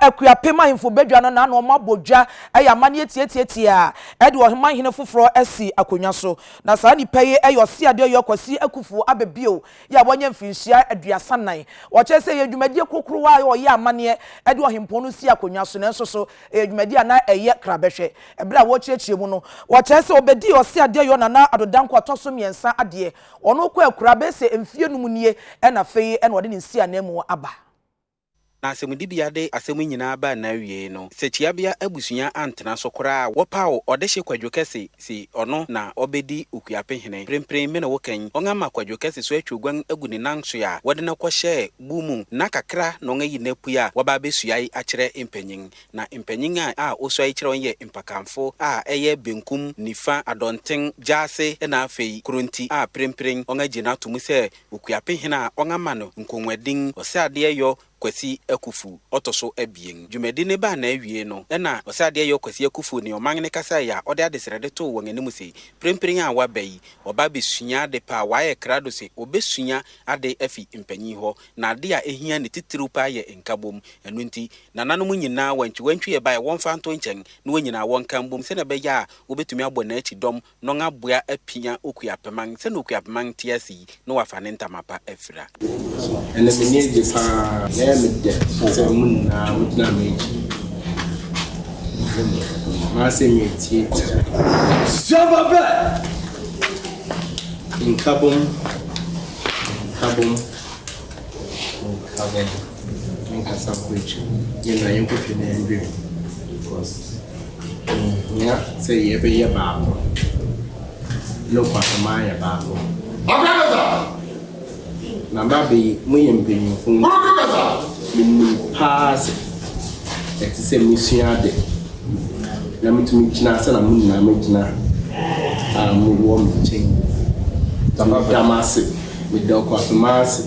Akuapem Ahemfo Badwa no na na wɔabɔ dwa yɛ amanneɛ tiatiatia de ɔmanhene foforɔ asi akonnwa so. Na saa nipa yi yɛ Ɔseadeɛyɔ Kwasi Akuffo Ababio yi a wanya mfirinhyia 34. Wɔkyerɛ sɛ ɛyɛ dwumadie korokorowa a wɔyɛ amanneɛ de ɔhempɔn no si akonnwa so nanso so ɛyɛ dwumadie a na ɛyɛ krabɛhwɛ. Ɛberɛ a wɔrekyerɛkyerɛ mu no, wɔkyerɛ sɛ ɔbɛdii Ɔseadeɛyɔ Nana Addo Dankwa ɔtɔ so mmiɛnsa adeɛ. Ɔno kɔ akuraa bɛyɛ sɛ mfeɛ num nie na afei na ɔde ne nsiananmu aba. Na asɛmdibea de asɛm yi nyinaa baa n'awiei no, sɛ Kyiabea abusua antena so koraa a, wɔpaw Ɔdehye Kwadwo Kɛse se ɔno na ɔbedi Okuape hene. Mprempren me ne wo ka yi, wɔama Kwadwo Kɛse so atwa oguan agu ne nan so a wɔde no kɔhyɛɛ bu mu. Nna kakra na wɔayi no apue a wɔaba abesuae akyerɛ mpanyin. Na mpanyin a a osuae kyerɛ wɔn yɛ mpakamfo a ɛyɛ benkum, nifa, adɔnten, gyaase na afei kronti a prempren wɔagye no ato mu sɛ Okuape hene a wɔama no nkongua-din, Ɔsɛadeɛyɔ Kwasi Akufu ɔtɔ so abien. Dwumadi no baa n'awiei no, ɛnna Ɔsɛadeɛyɔ Kwasi Akufu ne ɔman no kasae a ɔde adesrɛde too wɔn anim se, Prempren a waba yi, ɔba abesua ade pa a wayɛ krado se obesua ade afi mpanyin hɔ, na ade a ehia ne titiriw paa yɛ nkabom. Ɛno nti, nananom nyinaa wantwiwantwi ɛbae wɔmfa nto nkyɛn na wɔn nyinaa wɔnka mbom sɛnea ɛbɛyɛ a wobetumi abɔ n'akyi dɔm na ɔaboa apia Okuapeman sɛnea Okuapeman te ase yi na wafa ne ntama pa afira. Ɛnnɛ m'ani agye paa na ɛyɛ me dɛ sɛ mo nyinaa mogyina m'akyi. M'asɛm yɛ tiatia. Nkabom, nkabom, nkabom. Menkasa nkɔ akyiri. Yɛn nyinaa yɛnkɔ fie na yɛndwen ho because ɛhia sɛ yɛbɛyɛ baako na Okuapemman ayɛ baako. Na maba yi, moyɛ mpanyimfo nti, minim paa sɛ ɛte sɛ misua ade na mitumi gyina sɛnea mo nyinaa moagyina a mowɔ me nkyɛn yi. Nti meda mo ase, meda Okuapemman ase.